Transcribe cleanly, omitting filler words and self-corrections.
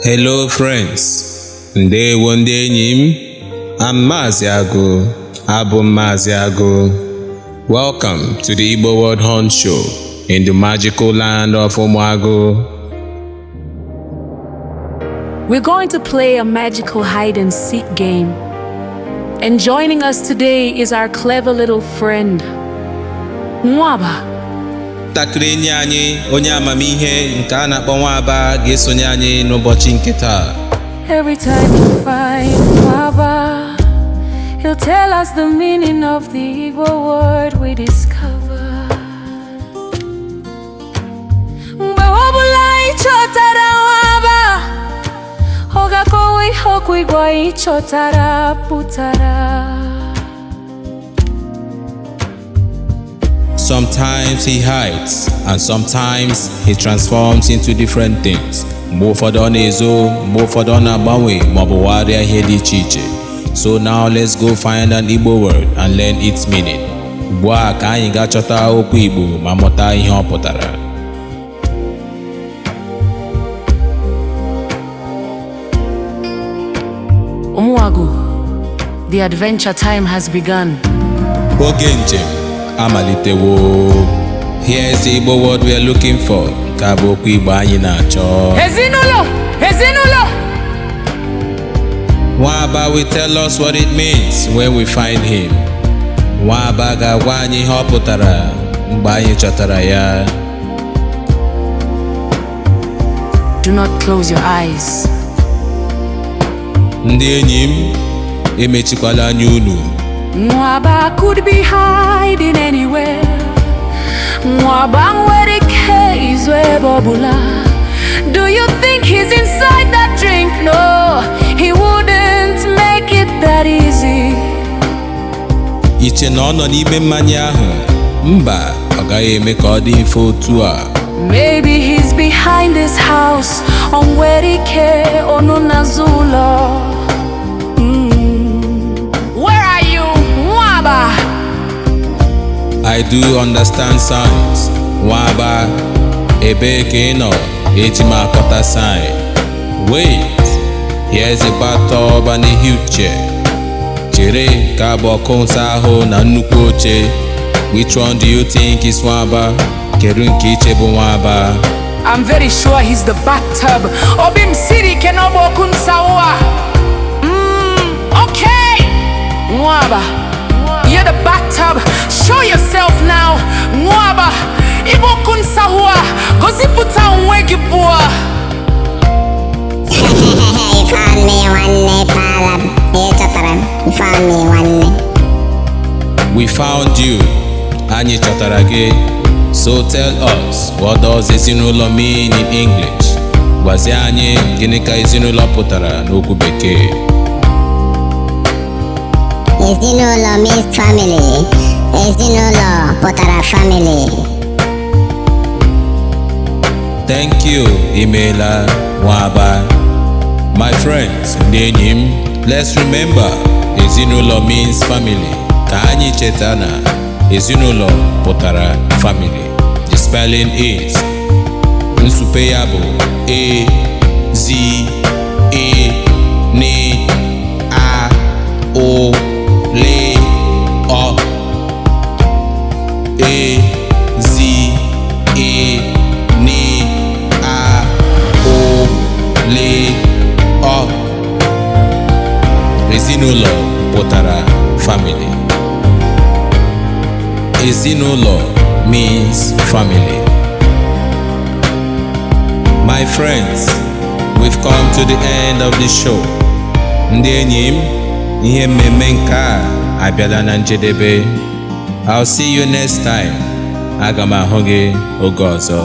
Hello friends, ndewo ndị enyi m. I'm Maazị Agụ, abụ m Maazị Agụ. Welcome to the Igbo Word Hunt Show in the magical land of Umuagu. We're going to play a magical hide and seek game. And joining us today is our clever little friend, Nwaba. Ntakịrị enyi anyị onye amamihe nke a na-akpọ Nwaba ga-esonye anyị n'ụbọchị nke taa. Every time you find Nwaba, he'll tell us the meaning of the Igbo word we discover. Mgbe ọbụla ị chọtara Nwaba, ọ ga-akọwa ihe okwu Igbo ị chọtara pụtara. Sometimes he hides and sometimes he transforms into different things. Mgbe ụfọdụ ọ na-ezo, mgbe ụfọdụ ọ na-agbanwe maọbụ wagharịa ihe dị iche iche. So now let's go find an Igbo word and learn its meaning. Ugbu a ka anyị gaa chọta okwu Igbo ma mụta ihe ọ pụtara. Umuagu, the adventure time has begun. Oge njem amalitewo. Here's the Igbo word we are looking for. Nke a bụ okwu Igbo anyị na-achọ. Ezinụlọ! Ezinụlọ! Nwaba will tell us what it means when we find him. Nwaba ga-agwa anyị ihe ọ pụtara mgbe anyị chọtara ya. Do not close your eyes. Ndị enyi m, emechikwala anya unu. Nwaba could be hiding anywhere. Nwaba nwere ike izo ebe ọbụla. Do you think he's inside that drink? No, he wouldn't make it that easy. Iche na ọ nọ n'ime mmanya ahụ? Mba, ọ gaghị eme ka ọ dị mfe otu a. Maybe he's behind this house. O nwere ike ọ nọ n'azụ ụlọ. Where are you, Nwaba? I do understand signs. Nwaba, ebee ka ị nọ? Eji m akọta sign. Wait, here's a bathtub and a huge chair. Chere ka bụ ọkụ nsa ahụ na nnukwu oche. Which one do you think is Nwaba? Kedu nke iche bụ Nwaba? I'm very sure he's the bathtub. Obi m siri ike na ọ bụ ọkụ nsa ahụ. Okay. Nwaba, you're the bathtub. Show yourself now. Nwaba, ị bụ ọkụ nsa ahụ. Gosipụta onwe gị ugbu a. You found me, nwanne pala. Ị chọtara m. You found me, nwanne. We found you. Anyị chọtara gị. So tell us, what does ezinụlọ mean in English? Gwazie anyị gịnị ka ezinụlọ pụtara n'okwu Bekee. Ezinụlọ means family. Ezinụlọ pụtara family. Thank you, Imeela Nwaba. My friends, ndị enyi m, let's remember, ezinụlọ means family. Ka anyị cheta na ezinụlọ pụtara family. The spelling is, nsupe ya bụ A, Z, E, N, A, O, L, O. A, Z, E, N, A, O, L, O. Ezinụlọ pụtara family. Ezinụlọ means family. My friends, we've come to the end of the show. Ndị enyi m, ihe mmemme nke a abịala na njedebe. I'll see you next time. Aga m ahụ gị oge ọzọ.